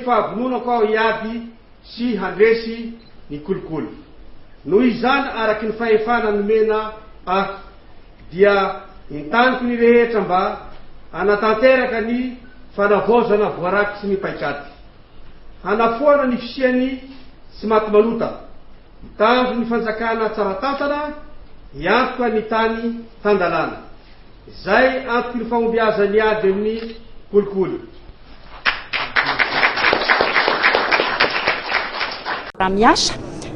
fahavononako aho hiady sy handresy ny kolikoly. Noho izany, araka ny fahefana nomena ahy, dia entaniko ny rehetra mba hanatanteraka ny fanavaozana voarakitry ny paikady. Hanafoana ny fisian'ny tsy maty manota. Hitandro ny fanjakana tsara tantana, hiantoka ny tany tan-dalàna. Izay antoky ny fahombiazan'ny ady amin'ny kolikoly. Raha miasa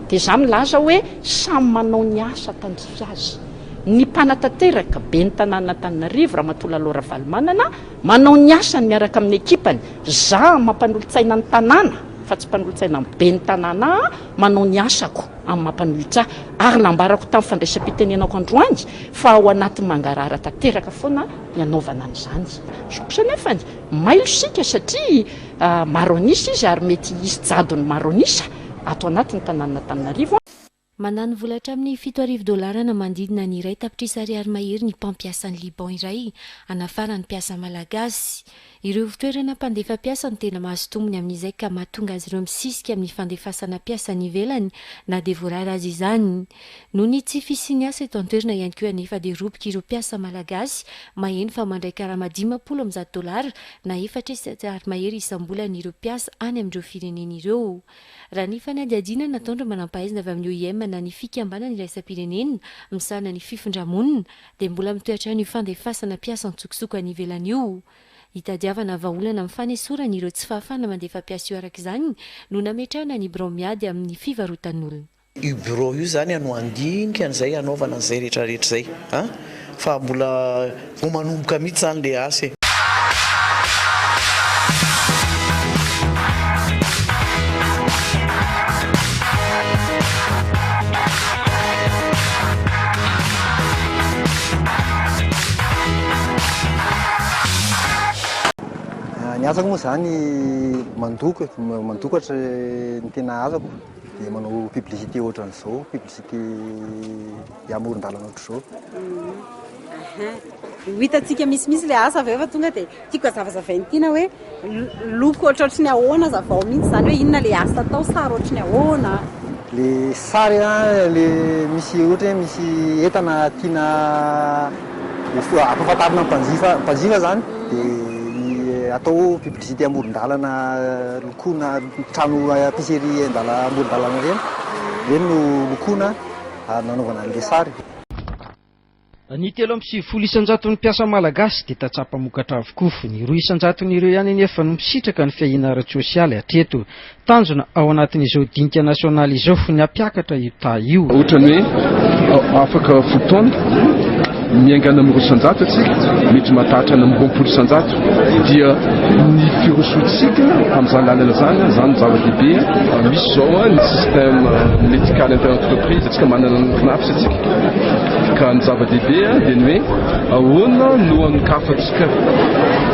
dia za milaza hoe samy manao ny asa tandrify azy. Ny mpanatanteraka, ben'ny tanànan'Antananarivo, Ramatoa Lalao Ravalomanana, manao ny asany miaraka amin'ny ekipany. Za mampanolotsaina ny tanàna fa tsy mpanolotsaina ny ben'ny tanàna aho, manao ny asako amin'ny mampanolotsa ary nambarako tamin'ny fandraisam-pitenenako androany fa ao anatin'ny mangarahara tanteraka foana ny hanaovana an'izany. Izao kosa anefany, mailo isika satria maro an'isa izy ary mety hisy jadon'ny maro an'isa ato anatin'ny tanànan'Antananarivo. Mandany vola hatramin'ny 7000 dolara na manodidina ny iray tapitrisa ariary mahery ny mpampiasa any Liban iray hanafarany mpiasa malagasy. Ireo ivontoerana mpandefa mpiasa no tena mahazo tombony amin'izay ka mahatonga azy ireo misisika amin'ny fandefasana mpiasa any ivelany na dia voarara aza izany. Noho ny tsy fisian'ny asa eto an-toerana ihany koa anefa dia roboka ireo mpiasa malagasy maheno fa mandray karama 150 dolara na 400 ariary mahery isam-bolana ireo mpiasa any amin'ireo firenena ireo. Raha ny fanadihadiana nataon'ireo manampahaizana avy amin'ny OIM na ny Fikambanana iraisam-pirenena misahana ny fifindra-monina dia mbola mitohy hatrany io fandefasana mpiasa an-tsokosoko any ivelany io. Hitadiavana vahaolana amin'ny fanesorana ireo tsy fahafahana mandefa mpiasa io araka izany no nametrahana ny birao miady amin'ny fivarotan'olona. Io bureau io zany no handinika an'izay hanaovana an'izay rehetra rehetra izay an! Fa mbola vao manomboka mihitsy zany le asa e! Ny asako moa zany mandoko e, mandoko hatry ny tena asako dia manao publicité ohatran'izao, publicité amoron-dalana ohatr'izao. Ho hitantsika misimisy ilay asa avy eo fa tonga dia Tiako hazavazavain'i Tiana hoe loko ohatrohatry ny ahoana hazavao mihitsy izany hoe inona ilay asa atao, sary ohatry ny ahoana. Le sary an, le misy ohatra hoe misy entana tiana ampahafantarina ny mpanjifa mpanjifa zany de ny atao publicité amoron-dalana lokoina trano épicerie amoron-dalana ireny, ireny no lokoina ary nanaovana an'le sary. Ny 93 isan-jaton'ny mpiasa malagasy dia tantsaha mpamokatra avokoa. Ny 2 isan-jaton'ireo ihany anefa no misitraka ny fiahiana ara-tsosialy hatreto. Tanjona ao anatin'izao dinika nasionaly izao ny hampiakatra io taha io. Ohatran'ny hoe afaka folo taona, miainga any amin'ny 2% isika, mety mahatahatra any amin'ny 20% dia ny firosoantsika amin'izany lalana izany, izany no zava-dehibe. Misy izao ny système médical inter-entreprise, isika manana ny CNAPS isika. Ka ny zava-dehibe dia ny hoe ahoana no hanokafantsika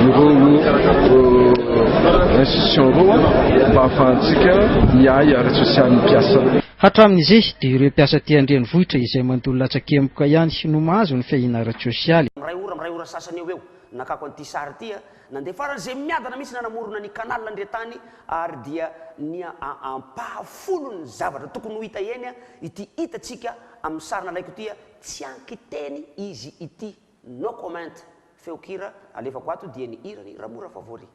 ireo institution ireo mba hahafahantsika miahy ara-tsosialy ny mpiasa. Hatramin'izay dia ireo mpiasa aty an-drenivohitra izay mandoa latsakemboka ihany no mahazo ny fiahiana ara-tsosialy. Miray ora, miray ora sasany eo ho eo, nakako an'ity sary ity a, nandeha faran'izay miadana mihitsy nanamorona ny canal Andriantany ary dia ny ampahafolon'ny zavatra tokony ho hita eny ity hitantsika amin'ny sary nalaiko ity a, tsy ankiteny izy ity, no comment, feon-kira alefako ato dia ny hiran'i Ramora Favori.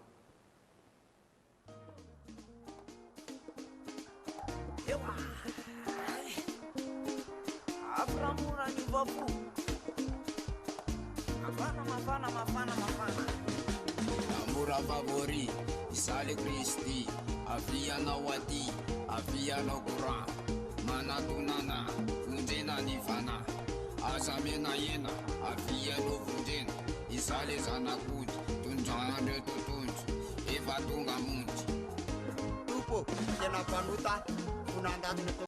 Ramora Favori, izaho le Kristy, avia anao aty, avia anao courant. Manatonana, vonjena ny fanahy. Aza menahena, avia aloha vonjena. Izaho le zanak'ondry, tondrahan'ireo totohondry. Efa tonga hamonjy. Tompo ô, tena mpanota aho, fo nandady ny.